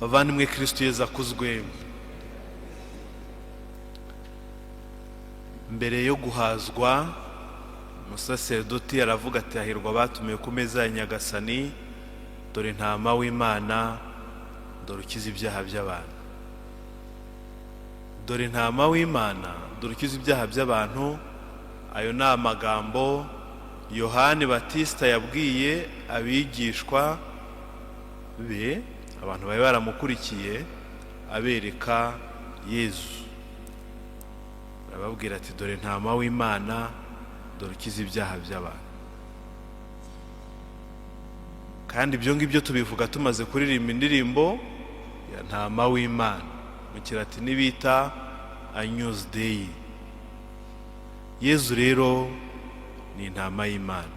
Bavandimwe, Kristo Yezu akuzwe. Mbere yo guhazwa, umusaserdoti aravuga ati: "Hahirwa abatumiwe ku meza ya Nyagasani, dore ntama w'Imana, dore ukiza ibyaha by'abantu." Dore ntama w'Imana, dore ukiza ibyaha by'abantu. Ayo ni amagambo Yohani Batista yabwiye abigishwa be, abantu bari baramukurikiye, abereka Yezu. Arababwira ati: "Dore ntama w'Imana, dore ukiza ibyaha by'abantu." Kandi ibyo ngibyo tubivuga tumaze kuririmba indirimbo ya Ntama w'Imana, mu Kilatini bita Agnus Dei. Yezu rero ni intama y'Imana.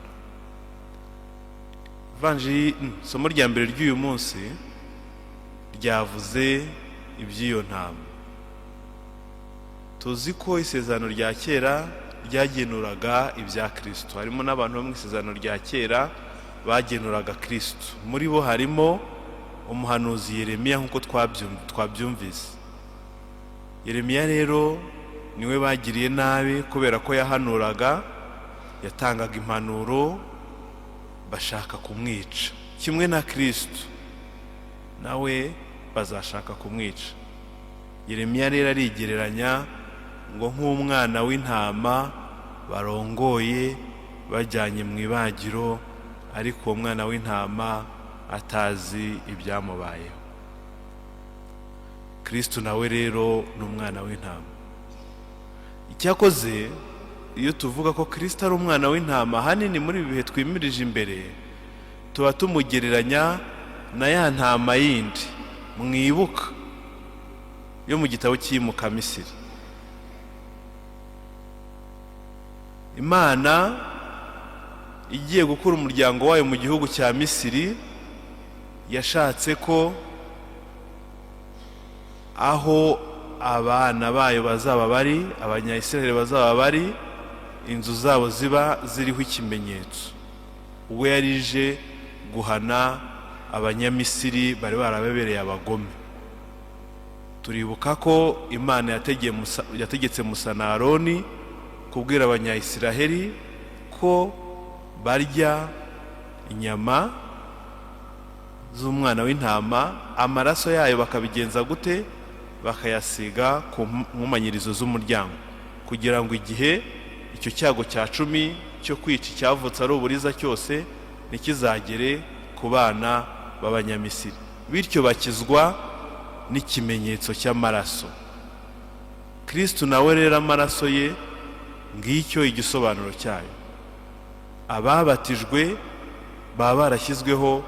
Ivanjiri, isomo rya mbere ry'uyu munsi ryavuze iby'iyo ntama. Tuzi ko Isezerano rya Kera ryagenuraga ibya Kirisito. Harimo n'abantu bo mu Isezerano rya Kera bagenuraga Kirisito. Muri bo harimo umuhanuzi Yeremiya, nk'uko twabyumvise. Yeremiya rero niwe bagiriye nabi kubera ko yahanuraga, yatangaga impanuro, bashaka kumwica. Kimwe na Kirisito, nawe bazashaka kumwica. Yeremiya rero arigereranya ngo nk'umwana w'intama barongoye bajyanye mu ibagiro, ariko uwo mwana w'intama atazi ibyamubayeho. Kirisito nawe rero ni umwana w'intama. Icyakoze iyo tuvuga ko Kirisito ari umwana w'intama, ahanini muri ibi bihe twimirije imbere, tuba tumugereranya na ya ntama yindi mwibuka yo mu gitabo cy'Iyimukamisiri. Imana igiye gukura umuryango wayo mu gihugu cya Misiri, yashatse ko aho abana bayo bazaba bari, Abanyayisiraheli bazaba bari, inzu zabo ziba ziriho ikimenyetso, ubwo yari ije guhana Abanyamisiri bari barababereye abagome. Turibuka ko Imana yategetse Musa na Aroni kubwira Abanyayisiraheli ko barya inyama z'umwana w'intama, amaraso yayo bakabigenza gute? Bakayasiga ku nkomanyirizo z'umuryango, kugira ngo igihe icyo cyago cya 10 cyo kwica icyavutse ari uburiza cyose ntikizagere ku bana b'Abanyamisiri. Bityo bakizwa n'ikimenyetso cy'amaraso. Kirisitu nawe rero, amaraso ye, ngicyo igisobanuro cyayo. Ababatijwe baba barashyizweho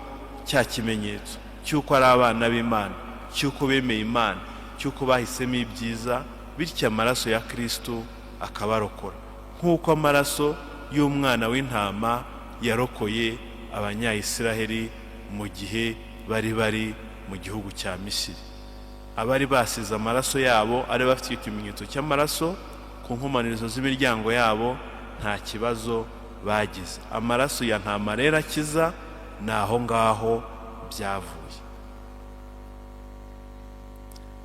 cya kimenyetso cy'uko ari abana b'Imana, cy'uko bemeye Imana, cy'uko bahisemo ibyiza, bityo amaraso ya Kirisitu akabarokora, nk'uko amaraso y'umwana w'intama yarokoye Abanyayisiraheli mu gihe bari bari mu gihugu cya Misiri. Abari basize amaraso yabo, ari bafite ikimenyetso cy'amaraso ku nkomanirizo z'imiryango yabo, nta kibazo bagize. Amaraso ya ntama rero akiza, ni aho ngaho byavuye.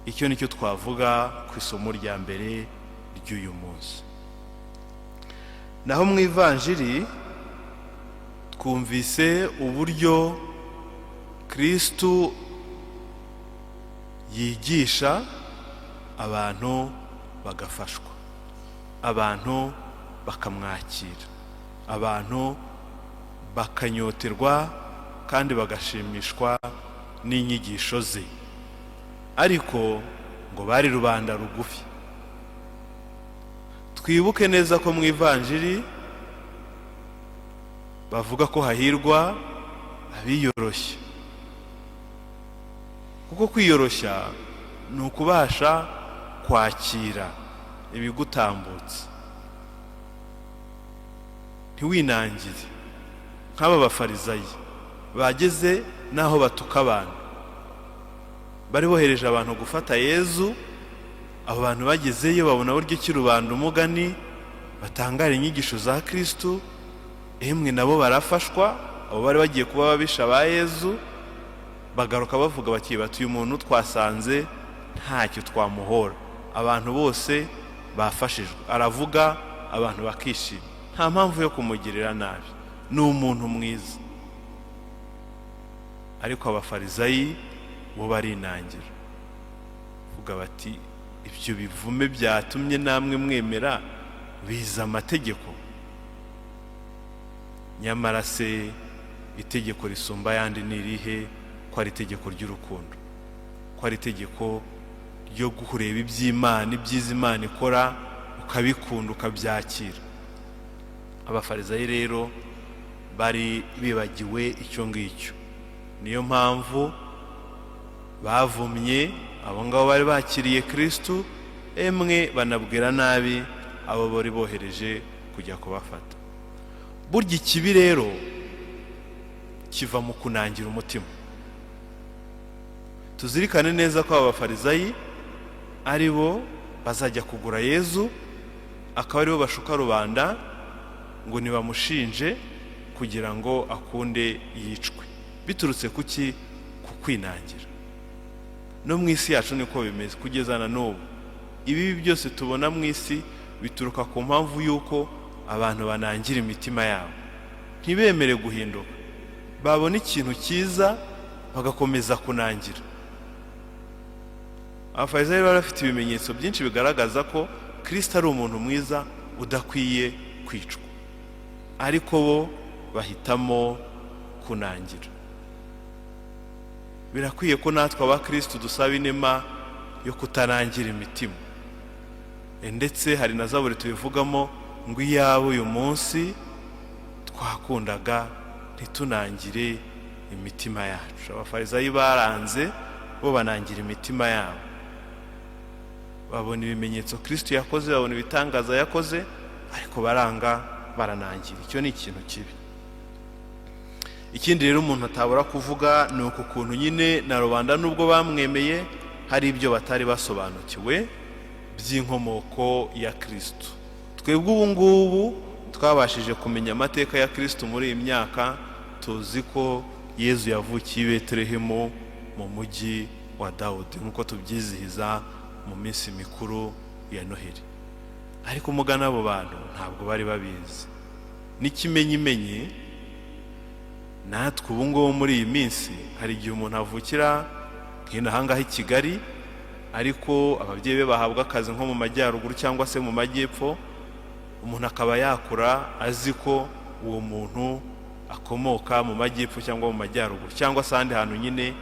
Icyo nicyo twavuga ku isomo rya mbere ry'uyu munsi. Naho mu Ivanjiri twumvise uburyo Kirisitu yigisha, abantu bagafashwa, abantu bakamwakira, abantu bakanyoterwa kandi bagashimishwa n'inyigisho ze. Ariko ngo bari rubanda rugufi. Twibuke neza ko mu Ivanjiri bavuga ko hahirwa abiyoroshya, kuko kwiyoroshya ni ukubasha kwakira ibigutambutse, ntiwinangire nk'aba Bafarizayi bageze n'aho batuka abantu bari bohereje abantu gufata Yezu. Abo bantu bagezeyo babona buryo ki rubanda umugani batangara inyigisho za Kirisitu, emwe nabo barafashwa, abo bari bagiye kuba ababisha ba Yezu. Bagaruka bavuga bati bati uyu muntu twasanze ntacyo twamuhora, abantu bose bafashijwe, aravuga abantu bakishima, nta mpamvu yo kumugirira nabi, ni umuntu mwiza. Ariko abafarizayi bo barinangira, vuga bati ibyo bivume byatumye namwe mwemera biza amategeko. Nyamara se itegeko risumba ayandi ni irihe? Ko ari itegeko ry'urukundo, ko ari itegeko ryo kureba iby'Imana, ibyiza Imana ikora ukabikunda, ukabyakira. Abafarizayi rero bari bibagiwe icyo ngicyo, niyo mpamvu bavumye abo ngabo bari bakiriye Kristu, emwe banabwira nabi abo bari bohereje kujya kubafata. Burya ikibi rero kiva mu kunangira umutima. Tuzirikane neza ko aba bafarizayi ari bo bazajya kugura Yezu, akaba aribo bashuka rubanda ngo nibamushinje kugira ngo akunde yicwe. Biturutse kuki? Ku kwinangira. No mu isi yacu niko bimeze kugeza na n'ubu. Ibibi byose tubona mu isi bituruka ku mpamvu y'uko abantu banangira imitima yabo, ntibemere guhinduka. Babona ikintu cyiza bagakomeza kunangira. Abafarisayo bari bafite ibimenyetso byinshi bigaragaza ko Kristo ari umuntu mwiza udakwiye kwicwa, ariko bo bahitamo kunangira. Birakwiye ko natwe abakristo dusaba inema yo kutanangira imitima. Ndetse hari na zaburi tubivugamo ngo iyaba uyu munsi twakundaga ntitunangire imitima yacu. Abafarisayi baranze, bo banangira imitima yabo, babona ibimenyetso Kristo yakoze, babona ibitangaza yakoze, ariko baranga, baranangira. Icyo ni ikintu kibi. Ikindi rero umuntu atabura kuvuga ni uku kuntu nyine na rubanda, nubwo bamwemeye, hari ibyo batari basobanukiwe by'inkomoko ya Kristo. Twebwe ubu ngubu twabashije kumenya amateka ya Kristo muri iyi myaka, tuzi ko Yezu yavukiye i Betelehemu mu mujyi wa Dawudi, nk'uko tubyizihiza mu minsi mikuru ya Noheli. Ariko umugana abo bantu ntabwo bari babizi. N'ikimenyimenyi, natwe ubu ngubu muri iyi minsi hari igihe umuntu avukira nk'inaha ngaha i Kigali, ariko ababyeyi be bahabwa akazi nko mu majyaruguru cyangwa se mu majyepfo, umuntu akaba yakura azi ko uwo muntu akomoka mu majyepfo cyangwa mu majyaruguru cyangwa se ahandi hantu nyine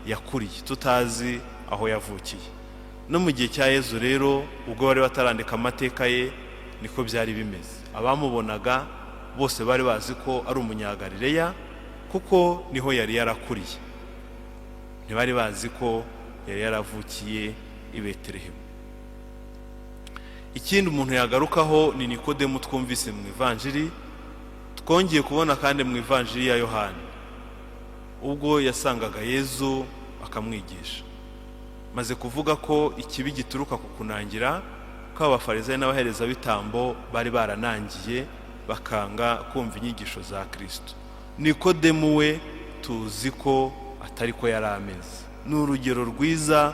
yakuriye, tutazi aho yavukiye. No mu gihe cya Yezu rero, ubwo bari batarandika amateka ye, niko byari bimeze. Abamubonaga bose bari bazi ko ari umunyagalileya, kuko niho yari yarakuriye. Ntibari bazi ko yari yaravukiye i Betelehemu. Ikindi umuntu yagarukaho ni Nikodemu twumvise mu ivanjiri, twongeye kubona kandi mu ivanjiri ya Yohani, ubwo yasangaga Yezu akamwigisha. Maze kuvuga ko ikibi gituruka ku kunangira, ko abafarisayo n'abaherezabitambo bari baranangiye, bakanga kumva inyigisho za Kristo. Nikodemu we tuzi ko atari ko yari ameze. Ni urugero rwiza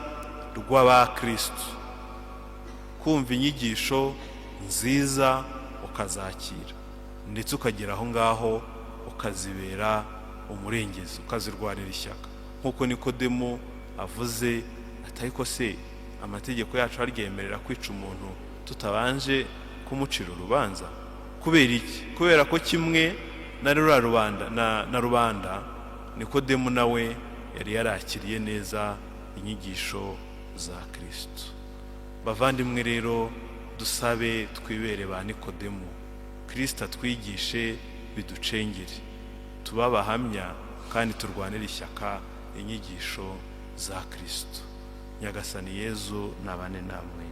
rw'abakristo: kumva inyigisho nziza ukazakira, ndetse ukagera aho ngaho ukazibera umurengezi, ukazirwanira ishyaka, nk'uko Nikodemu avuze ati ariko se amategeko yacu aryemerera kwica umuntu tutabanje kumucira urubanza? Kubera iki? Kubera ko kimwe na ruriya rubanda na rubanda, Nikodemu nawe yari yarakiriye neza inyigisho za Kristo. Bavandimwe rero, dusabe twibere ba Nikodemu, Kristo atwigishe biducengere, tube abahamya kandi turwanire ishyaka inyigisho za Kristo. Nyagasani Yezu nabane namwe.